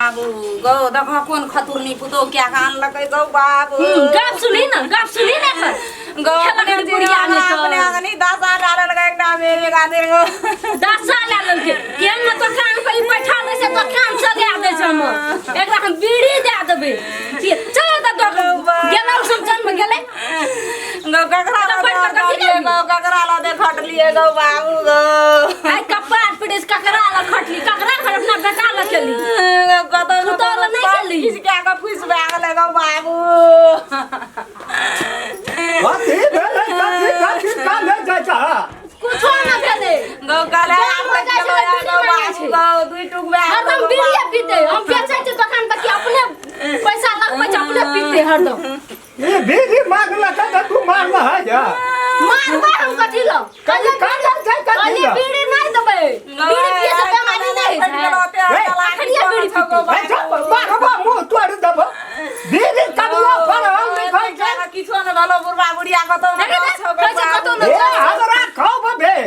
बाबू गौ देखो कोन खतुरनी पुतोह क्या के आनलकै गौ बाबू। गप सुनी ना, गप सुनी ना एकर। गौ खेलक अपने बुढ़िया अपने ने तो। अपने आंगनी दशा डालल गए एकटा मेरे एक आदमी गौ। दशा लए लेलकै केहन ने दोकान पर ई बैठा दै छै, दोकान सजा दै छै हमर। एकरा हम बीड़ी दए देबै। चल तऽ दोकान गेलौ समचन मे गेलै। गौ ककरा तऽ लऽ बैठ कऽ कथी खटलियै गौ, ककरा लऽ दे खटलियै गौ बाबू गौ। आइ कपार पीड़े से ककरा लऽ खटली, ककरा घर अपना बेटा लऽ केली। गौ कतौ तू तऽ लऽ नहि केली। किछु कए कऽ फुसि भए गेलै गौ बाबू। कथी भेलै? कथी कथी काने जाइ छह? कुछो न भेलै। गौ काले जान आब हो जाइ छै, गेलै बीड़ी गौ मांगै बाबू छै। गौ दुई टुक भए गेलै हरदम गौ बीड़िए बाबू। पीते, हम बेचै छियै दोकान पर कि अपने पैसा लगबै छै, अपने पीते हरदम। ई बीड़ी मांगलक तऽ तू मारल है जा? मारबै हम कथी लऽ? कहीं काने जाइ कथी कहलियै लऽ? बीड़ी नहि देबै, बीड़ी पिए से बेमारी नहि होइ छै। अखनिये बीड़ी पीते। ए, चुप, मारबो मुँह तोड़ि देबो। बीड़ी कनियो पढ़ल लिखल छै। किछो ने भेलो बुढ़बा बुढ़िया कतौ ने देखै छौ छै, कहै छै कतौ ने। ए, हमरा खौफ भेल।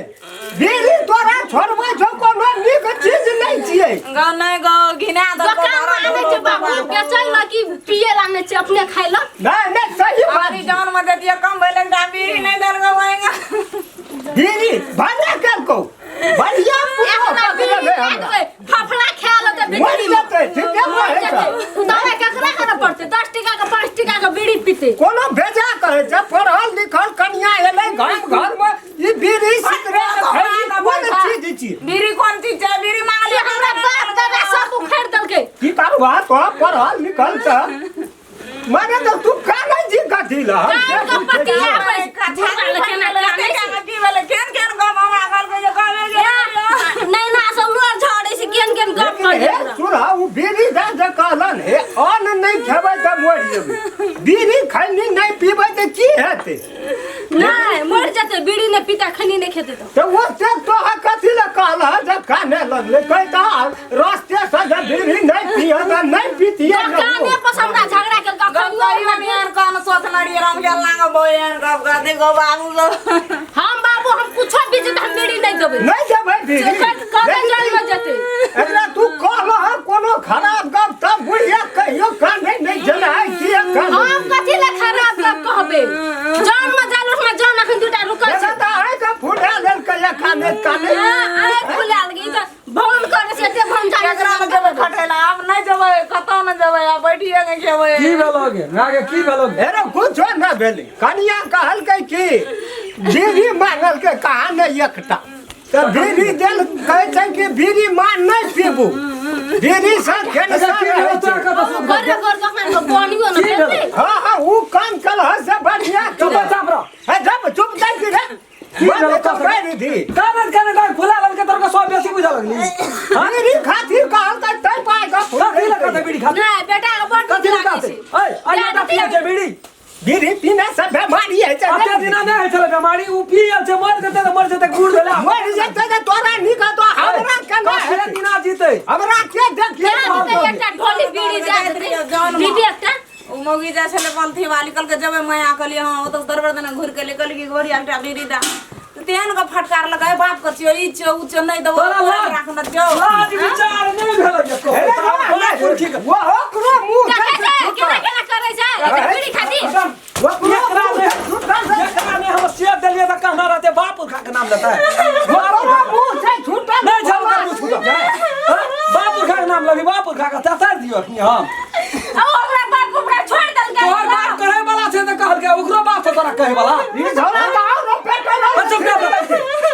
बीड़ी तोरा छोड़बै छौ, कोनो नीक चीज नहि छियै। गौ नहि गौ घिना देलकौ। दोकान मे आनै छै बाबू बेचै लऽ कि पिए लऽ आनै छै अपने खाय लऽ? नहि नहि, सही बात। अभी जान में देतियै कम भेलै, एकटा बीड़ी नहि देलकौ वहींगा। बीड़ी भने केलकौ, बढ़िया पुतोह एकरा बीड़ी पकड़ले दए हमरा। देबै, फफड़ा खा लेतै मरि भीतरी मे। जेतै, ठीके मरि कहै जेतै। छह। दवाइ ककरा करऽ पड़तै? 10 टका के, 5 टका के बीड़ी पीते। कोनो बेजा कहै छै? पढ़ल लिखल कनिया एलै गाम घरमे, ई बीड़ी सिगरेट खैली कोन चीज छी? बीड़ी कोन चीज छै? बीड़ी मांगलियै। से हमरा बाप दादा सब उखाड़ि देलकै। की करबा तो, पढ़ल लिखल छ माने तऽ तू कानै छी कथी लए? हम से कान के पूछै पतिया छियौ। पे बुढ़वा लग केना कानै छै। की भेलै? केहन केहन गप हमरा कहलकै जे कहबै जे नैना सब लोर झड़ै छै, केहन केहन गप लेकिन करै। हे सुना, ओ बीड़ी दए जे कहलन हे अन्न नहि खेबै तऽ मरि जेबै, बीड़ी खैनी नहि पीबै तऽ की हेतै? नहि, मरि जेतै बीड़ी नहि पीता, खैनी नहि खेतै तऽ। तऽ ओ से तोहर कथी लए कहलह जे काने लगलै? कहता रस्ते से जे बीड़ी नहि पिय तऽ नहि पीतियै। दोकाने पर से हमरा झगड़ा केलकै। गौ कहियो नहि एहन कान सोचने रहियै राम गेल लाग बो एहन गप कर दे गौ बाबू गौ। हम बाबू, हम कुछो बीच हम बीड़ी नहि देबै। नहि देबै बीड़ी? कतऽ जेल में जेतै। एकरा तू कहलह कोनो खराब गप तब बुढ़िया कहियो काने नहि जेना है, किया काने? हम कथी ले खराब गप कहबै? जान में जाल उसमें जान अखन दूटा रुकल छै। एना तऽ आइ फुला लेलकै काने काने। हाँ, आँखि फुलायल गेल, ई तऽ भौन करै छै, एते भौन जानै छै। केकरा लग जेबै खटै लए? आब नहि जेबै, कतऽ नहि जेबै, आब बैठिए के खेबै। की भेलो गे माय के, की भेलो गे? अरे कुछो न भेलै, कनिया कहलकै कि बीड़ी मांगलकै कहाँ नहि एकटा तऽ बीड़ी देल, कहै छै कि बीड़ी माँ नहि पीबू, बीड़ी से कैंसर अच्छा, की रहै भेलो तोरा? छै। कतऽ सुन घरे घर दोकान पर बनियो न की भेलै? भेलै। हाँ हाँ, ऊ काम कल से बढ़िया। चुप चाप रह। हे जब चुप जाइ छी रे। की भेलो? तो कहि दी। काने काने कान फुला लगल तोर के सब बेसी बुझा लगली। बीड़ी खातिर कहलकै तै पाइ के। कथी लए कहतै बीड़ी खातिर? नहि, बेटा के बड़ कथी नीक लए लागै कहतै? छै। ऐ अइयो टा पियै छै बीड़ी? बीड़ी पीने से बीमारी होइ छै। अते दिना नहि होइ छलै बेमारी, उ पियल छै, मरि जेतै तऽ मरि जेतै, गुड़ भेलै। मरि जेतै तऽ तोरा नीक हेतौ, हमरा केना कते हेतै? दिना जीतै? हमरा के देखिए? दए देतै एकटा ढोली बीड़ी, दए देतै दीदी एकटा। ओ मौगी जाइ छलै पलथी वाली, कहलकै जेबै माया? कहलियै हँ। ओतऽ दरबर देने घुरि के कहलियै कि गोरिया एकटा बीड़ी दए, तऽ तेहन के फटकार लगा, बाप के छियौ, ई छियौ, उ छियौ, नहि देबौ। तोरा लाज राखने छियौ। लाज विचार नहि भेलै एको। पुरखी के ओकरो मुँह देखै छै केना केना करै छै एकटा बीड़ी खातिर। ओकरो एकरा मुँह नहि छूटल छै। एकरा नहि हम सेब देलियै तऽ कहना रहतै बाप पुरखा के नाम लेतै। ओकरो मुँह छै छूटल। नहि छल ओकर मुँह छूटल। हँ? बाप पुरखा के नाम लेबही, बाप पुरखा के ततारि दियौ अखनी हम। आ ओ हमरा बाप हमरा छोड़ि देलकै। तोहर बाप कहै वाला छै तऽ कहलकै, ओकरो बाप छै तोरा कहै वाला। ई झोला तऽ आरो पेटल। चुप कर,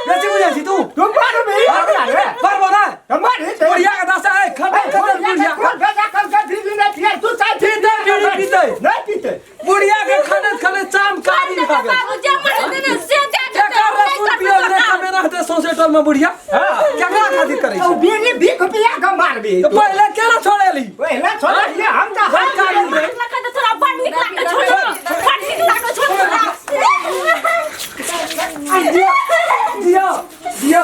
बेसी बुझै छी तू। तू मारबी हमरा रे? करबो ने। तऽ मारी दे। बुढ़िया के दशा है खतम खतम बुढ़िया। कोन भेजा कल के बीड़ी नहि पियै तू चाहे? पीतै, बीड़ी पीतै। नहि पीतै। बुढ़िया के खनैत खनैत चाम कारी भऽ गेल। बाबू जे मन देने से दे देतै। केकर रसूल पियल रे कमे रहतै सौंसे टोल में बुढ़िया? केकरा खातिर करै ओ छै? बीड़ी भीख पिया के मारबी। तऽ पहिले केना छोड़ेली? पहिले छोड़लियै हम तऽ। हम काबिल रे। लगै तऽ थोड़ा बड़ नीक लागै छोड़, बड़ नीक लागै छोड़। दिया दिया दिया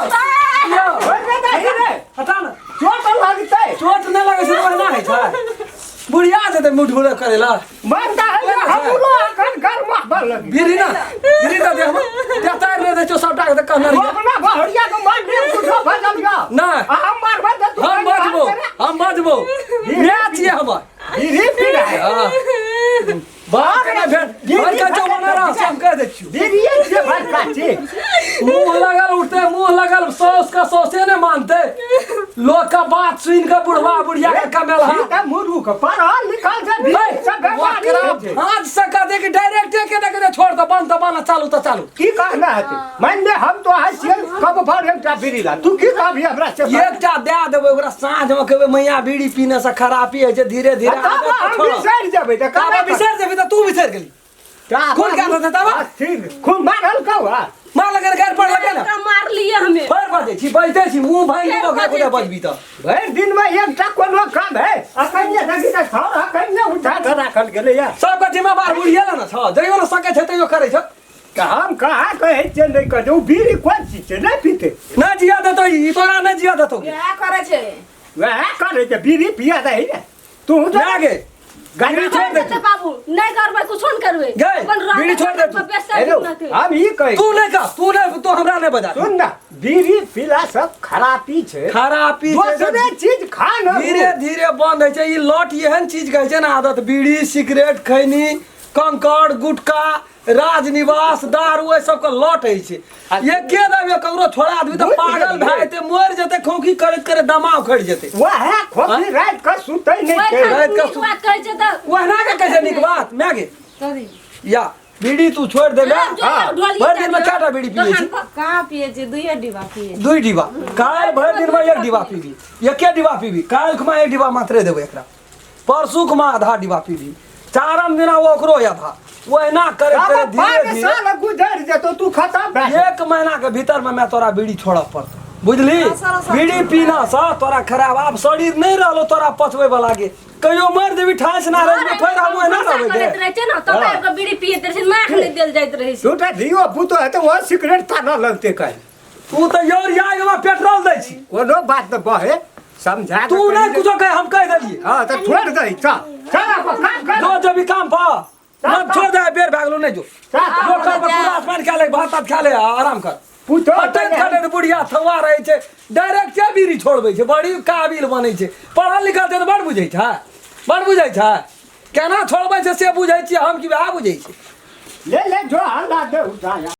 दिया। ओहिमे नहीं रे। हटा ने। चोट लगतै। चोट नहि लगै छै तऽ ओहिना होइ छै? बुढ़िया जेतै मुँह ढूढ़ करै ला। मन तऽ है हमरो अखन गरमा बल लगी। बीड़ी ना, बीड़ी दे दे हम तेतार नहि दै छौ सबटा के तऽ कहने तू रहियै। अपना बहरिया के मार दे, कुछो भजल जा। नहि। आ हम मारबै तऽ तू हम बजबो, हम बजबो, मैं छियै हमर। बीड़ी पीना है। हाँ। बाप के भेट भर के जमाना रह से हम कह दै छियौ। बीड़िए से बड़का चीज। मुंह लगल उठते, मुंह लगल सौस का सौसे ने मानते, लोग का बात सुन के बुढ़वा बुढ़िया के कमेल। ई तऽ मुरुख पढ़ल लिखल छै, बीड़ी से बेमारी होइ छै। आज से कह दे कि डायरेक्ट के दे के छोड़ दे, बंद तो बंद, चालू तो चालू। की कहना हेतै? मानि ले हम तो हसियै कब भर एकटा बीड़ी ला, तू की कहबही हमरा से? एकटा दए देबै ओकरा, साँझ में कहबै मैया बीड़ी पीने से खराबी होइ छै, धीरे धीरे तब आदत हम छोड़ब। बिसरि जेबै तऽ तब केना? बिसरि जेबही तऽ तू बिसरि गेली। खून क्या देतै तब? ठीक खून मारल कौआ मार लगे घर पर लगे ना। ओकरा मारलियै हमे। फेर बजै छी, बजते छी, मुंह भांगि देबो फेर ओकरा। बजै बजबी तऽ भरि दिनमे एकटा कोनो काम है? अखन जे देखी तऽ छाउर अखन ने उठा कऽ राखल गेलैया। सबके जिम्मेवार बुढ़िए ले ने छौ, जइयो ने सकै छै तैयो करै छौ। तऽ हम कहाँ कहै छियै नहि कहै छै, ओ बीड़ी कोन चीज छै, नहि पीतै। नहि जिया देतौ ई, तोरा नहि जिया देतौ। इएह करै छै। वएह करै छै, बीड़ी पिया दही ने तू। ना गे। गाड़ी बीड़ी छोड़ दे देतै बाबू, नहि करबै, कुछो नहि करबै। गै, अपन रहतै, बीड़ी छोड़ दे तू। बेसर हेलो, रहतै। हम ई कहै तू नहि कह, तू नहि, तू हमरा नहि बजा। सुन ना, बीड़ी पीला सब खराबी छै। खराबी छै। दोसरे चीज खा न। धीरे धीरे बंद होइ छै ई लट, एहन चीज कहै छै ने आदत, बीड़ी सिगरेट खैनी कंकड़ गुटखा राजनिवास दारू एहि सबके लट होइ छै। एके दबे ककरो छोड़ा आदमी तऽ बुझि पागल गेलियै। भए जेतै, मरि जेतै, खोंखी करैत करैत दमा उखड़ि जेतै। वएह खोपड़ी राति कऽ सुतै नहि ओहि छै। खातिर राति कऽ नीक बात कहै छै तऽ ओहिना के कहै छै नीक बात। माय गे, कथी? या बीड़ी तू छोड़ि देबे। हाँ, जो हाँ। ढोलिए भरि दिनमे दए दियौ। कएटा बीड़ी पियै छी? दोकान पर। कहाँ पिए छियै? दुइए डिब्बा पिए। दुइ डिब्बा। काल्हि भरि दिनमे एक डिब्बा पीबी, एके डिब्बा पीबी। काल्हि खुमा एक डिब्बा मात्रे देबै एकरा, परसू खुमा आधा डिब्बा पीबी, चारम दिना ओकरो आधा, ओहिना करैत करैत धीरे पाँच धीरे साल गुजरि जेतौ, तू खतम भए जेतौ। एक महीना के भीतर में मैं तोरा बीड़ी छोड़ऽ पड़तौ, बुझली? बीड़ी पीना सँ तोरा खराब आब शरीर नहि रहलो तोरा पचबै वाला के। कहियो मरि जेबी, ठाँस ना रह जेबी, फेर हम ओहिना भनसा रहबै करैत गे। रहै छै ने, तब आबि कऽ बीड़ी पियैत रहै छै, नाक नहि देल जाइत रहै छै। दूटा धियो पुतो हेतै, ओ सिगरेट तानऽ लगतै कहीं। तू तऽ your याग में पेट्रोल दै छी। कोनो बात न बहे, समझा के तू कही नहि जे- कुछो कह, हम कहि देलियै। हँ तऽ छोड़ि दही, चल चल, अपन काम कर। जो जेबी काम पर न छोड़ दे, बेर भए गेलो, नहि जो। चल। जो कर पर पूरा आसमान खा ले, भात तात खा ले आ आराम कर। पूछो। पटन खटे बुढ़िया थवा रहै छै, डायरेक्ट के बीड़ी छोड़बै छै, बड़ी काबिल बनै छै। पढ़ल लिखल छै तऽ बड़ बुझै छै, बड़ बुझै छै। केना छोड़बै छै से बुझै छियै हम कि वएह बुझै छै? ले ले, जो हल्ला दे उठा।